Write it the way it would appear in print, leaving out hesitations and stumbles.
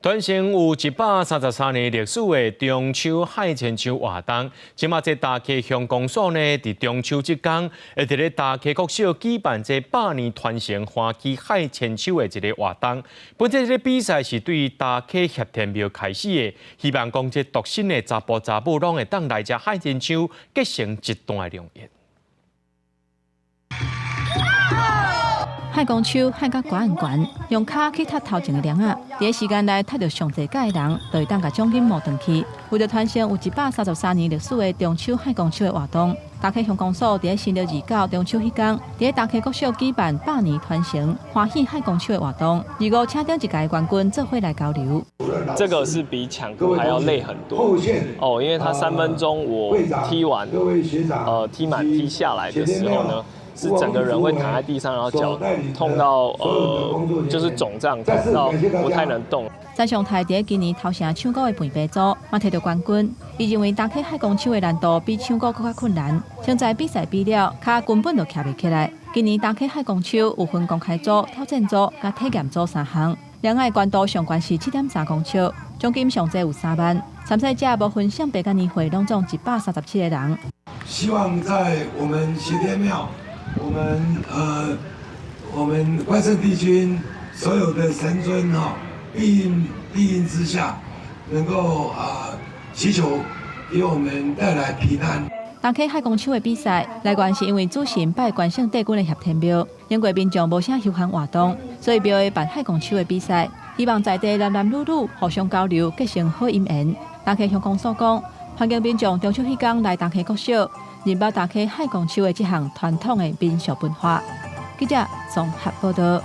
傳承有133年歷史的中秋賽千秋活動，這馬這大溪鄉公所呢，佇中秋這工，會佇咧大溪國小舉辦這百年傳承歡喜賽千秋的一個活動。本這個比賽是對大溪協天廟開始的，希望講這獨身的查埔查某攏會當來這賽千秋，結成一段良緣。賽公手賽甲懸懸，用跤去踢頭前的梁仔，佇个時間內踢著上濟個的人，就會當共獎金募轉去。為著傳承有133年歷史的中秋賽公手的活動，大溪鄉公所佇咧新曆29中秋彼工，佇咧大溪國小舉辦百年傳承歡喜賽公手的活動，25請頂一屆冠軍做伙來交流。這個是比搶孤還要累很多哦，因為他3分鐘我踢完，踢滿踢下來的時候呢，是整個人會躺在地上，然後腳痛到就是腫脹，痛到不太能動。陳尚泰佇今年頭城搶孤的平白組，嘛摕著冠軍。伊認為大溪賽公手的難度比搶孤閣較困難，現在比賽比了，跤根本就徛袂起來。今年大溪賽公手有分公開組、挑戰組佮體驗組三項，梁仔懸度上懸是7.3公尺，獎金上濟有3萬。參賽者無分性別佮年歲，攏總137個人。希望在我們協天廟，我們關聖帝君所有的神尊哈庇蔭庇蔭之下，能夠啊祈求給我們帶來平安。大溪賽公手的比賽來源是因為主神拜關聖帝君的協天廟，因過民眾無啥休閒活動，所以廟會辦賽公手的比賽，希望在地男男女女互相交流，結成好姻緣。大溪鄉公所講，歡迎民眾中秋彼工來大溪國小，認捌大溪賽公手的這項傳統的民俗文化。記者綜合報道。